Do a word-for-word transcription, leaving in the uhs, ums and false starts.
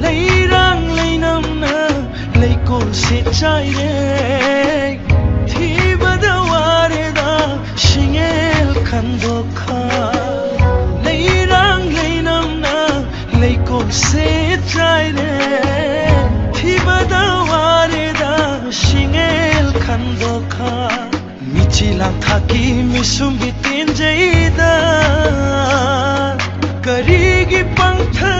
ꯂꯩꯔꯥꯡ ꯂꯩꯅꯝꯅ ꯂꯩꯀꯣꯜꯁꯦ ꯆꯥꯏꯔꯦ, ꯊꯤꯕꯗ ꯋꯥꯔꯦꯗ ꯁꯤꯡꯉꯦꯜ ꯈꯟꯗꯣꯛꯈ꯫ ꯂꯩꯔꯥꯡ ꯂꯩꯅꯝꯅ ꯂꯩꯀꯣꯜꯁꯦ ꯆꯥꯏꯔꯦ, ꯊꯤꯕꯗ ꯋꯥꯔꯦꯗ ꯁꯤꯡꯉꯦꯜ ꯈꯟꯗꯣꯛꯈ꯫ ꯃꯤꯆꯤ ꯂꯥꯡꯊꯥꯛꯀꯤ ꯃꯤꯁꯨꯝꯒꯤ ꯇꯦꯟꯖꯩꯗ ꯀꯔꯤꯒꯤ ꯄꯪꯊ